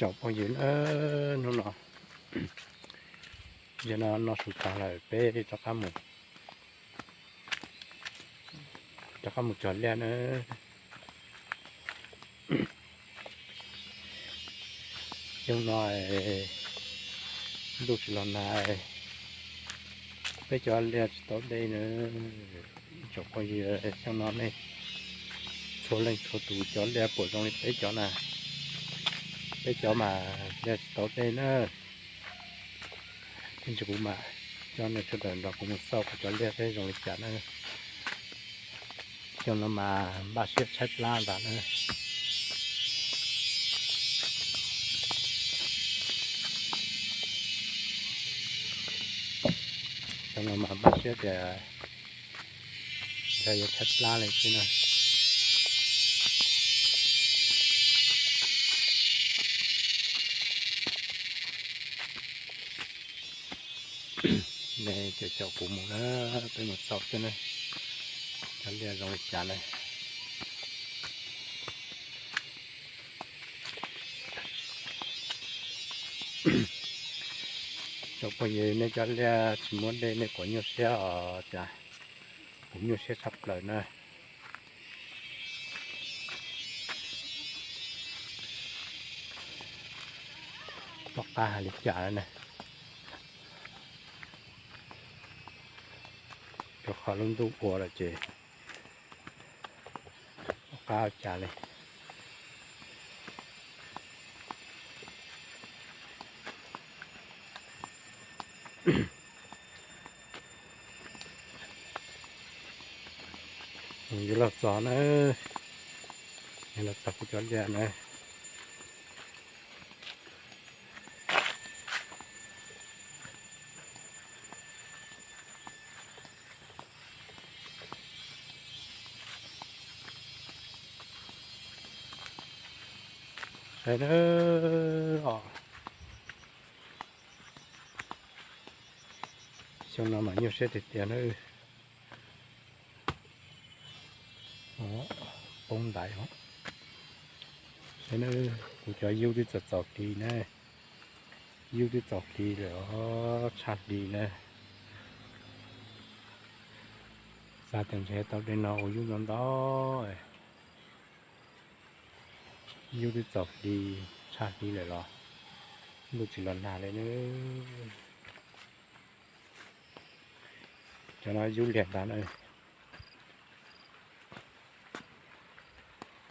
Cov phooj ywg na, hnub no yog no noj su tag lawm peb rov qab mus, rov qab mus cog liaj na. Xyoo no ntuj tsis los nag, peb cov liaj tsis tau dej na. Tsoom phooj ywg, xyoo no nej txhua leej txhua tus cov liaj puas zoo li peb cov na? Peb cov mas liaj tsis tau dej na. Ib ntsis kuv mam coj nej sawv daws nrog kuv mus xauj kuv cov liaj seb zoo li cas na. Xyoo no mas npaj siab tshaib plab ntag na. Xyoo no mas npaj siab tias ntshe yuav tshaib plab li xwb na. Nej caum caum kuv mus na, peb mus xauj seb na, cov liaj zoo li cas na. Tsoom phooj ywg, nej cov liaj tsis muaj dej nej puas nyuaj siab os cas? Kuv nyuaj siab tshaj plaws na. Tom qab hais li cas na, rau qhov lub ntuj ua lawm ces tom qab ua cas li. Yuav los txog na, yuav los txog kuv cov liaj na. Saib na, xyoo no mas nyuaj siab tiag tiag na. Poob ntaiv os. Saib na, kuv cov yub twb txaus txaus hli na, yub twb txaus hli lawm os, tshaj hli na. Xav tias ntshe tau dej no ua yub ntau ntau. Yub twb txaus hli, tshaj hli lawm los ntuj tsis los nag li na. Cov no yub liag ntag na.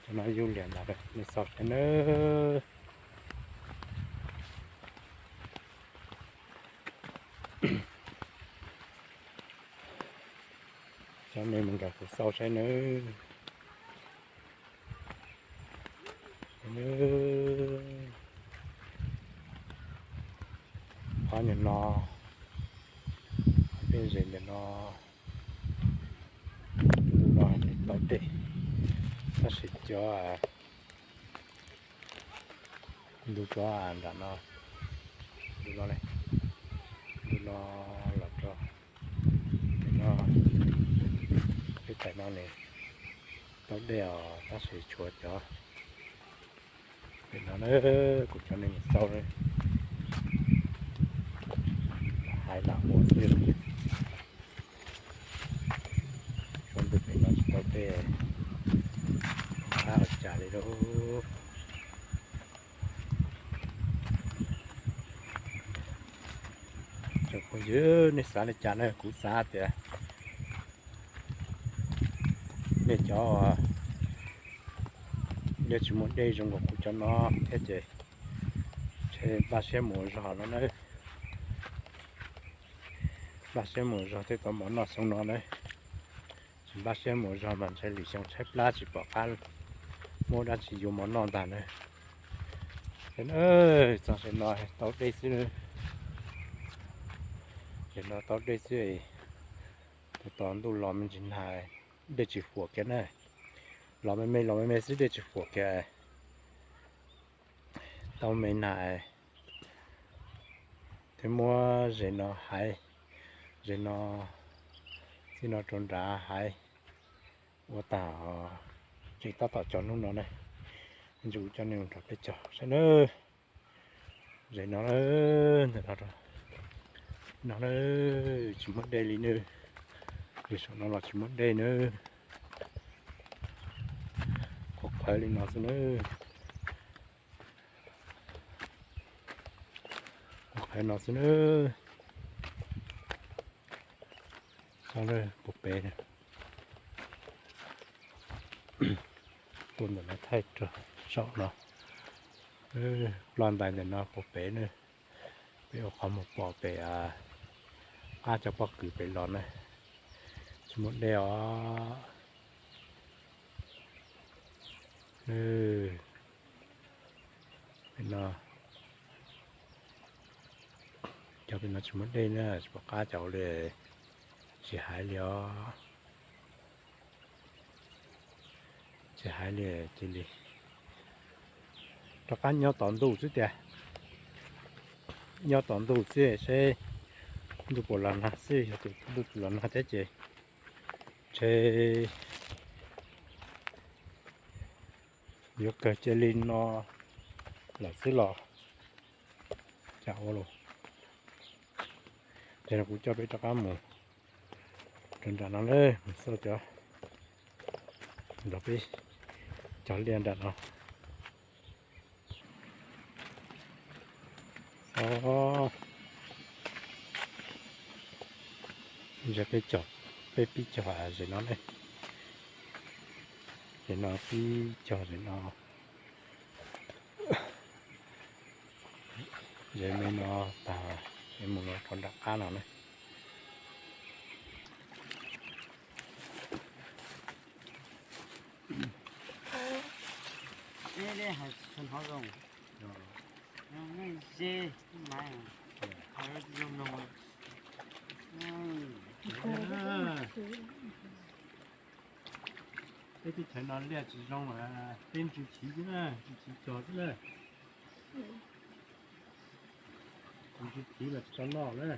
Cov no yub liag ntag, nej xauj saib nawb. Coj nej mus nrog kuv xauj saib nawb. Qhov nim no, peb zem ntawm no, ntu no tau dej, tab sis cov ntu cov nram no, ntu no, ntu no los rau pem no, peb pem no ne tau dej os, tab sis tshuav cov pem no na, kuv coj nej mus xauj, hais lam ua xwb. Tsob ntug pem no tsis tau dej, qab ua cas li lauj. Tsoom phooj ywg, nej xav li cas na? Kuv xav tias nej cov liaj tsis muaj dej zoo nkaus kuv cov no thiab ces ntshe npaj siab mus ua zog no na. Npaj siab mus ua zog thiaj tau mov noj xyoo no na. Tsis npaj siab mus ua zog mas ntshe lwm xyoo tshaib plab tsis pom qab muab dab tsi yuav mov noj ntag na. Txog sawv no tau dej xwb, sawv no tau dej xwb. Tus tos ntuj los me ntsis nag, dej tsis huam kiag na. Los me me los me me xwb dej tsis huam kiag. Tau me nag, thiab muab zem no haiv, zem no, txij no rau nrad haiv, ua tag tseem tab tom cog hnub no ne. Ntsis kuv coj nej mus nrog peb cog saib nawb. Ze no, ntawm no, no na, tsis muaj dej li nawb. Ze saum no los tsis muaj dej nawb. Qhuav qhawv li no xwb nawb. Qhuav qhawv no xwb nawb. Puag pem, puag ntawm no thaij rau saum no. Ploj ntais ntawm no puag pem na. Peb ua qhov muag pom pem qab cov pob kws pem los na. Tsis muaj dej os. Pem no, cov pem no tsis muaj dej na, tsis pom qab cov li, tsis hais li os. Tsis hais li, cia li rov qab nyob tom ntug xwb tiag. Nyob tom ntug xwb seb ntuj puas los nag xwb, yog tias ntuj tsis los nag thiab ces ntshe yuav kawg cia li no lawm xwb los cas ua los. Ces no kuv coj peb rov qab mus rau nram no na, mus xauj cov, nrog peb cog liaj nram no. Xauj, peb cog, peb pib cog zem no ne. Zem no pib cog zem no. Zem me no tag, es mus no rau nram qab no ne. Peb teb chaws no liaj tsis zoo, peb ntsis chiv xwb na, ntsis chiv cog xwb na. Ntsis chiv los tsis tau noj na.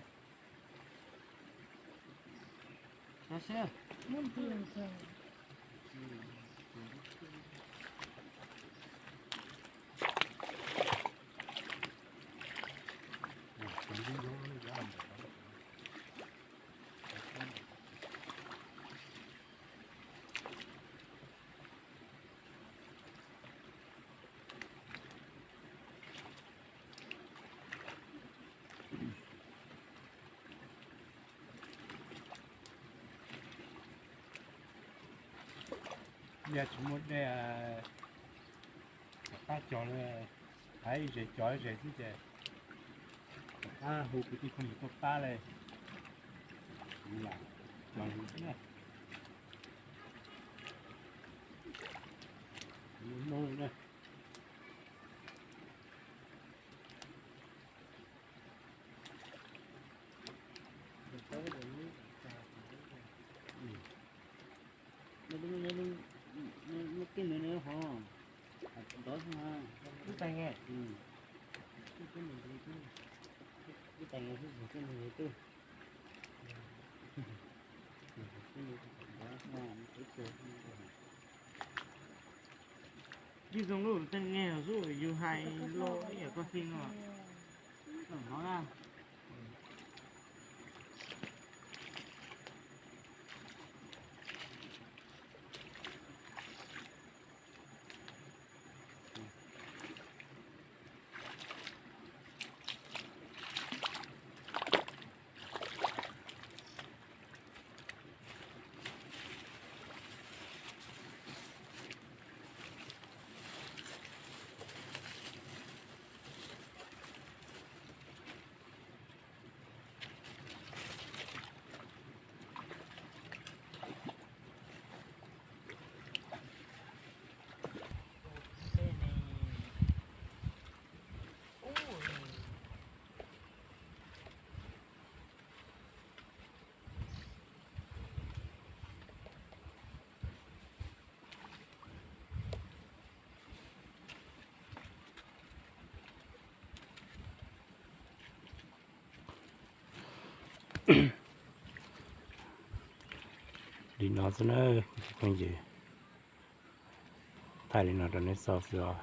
Yog tsis muaj dej, rov qab cog li, hais ib zes cog ib zes xwb ces rov qab hu kwv tij phooj ywg tuaj pab li. Kuv lam cog li xwb na. Kuv ua Hmoob li na. Ib zoo lub teej nge xwb yus hais lo ib yam koj xij no. Li no xwb na, phooj ywg, thaij li no rau nej xauj xwb os.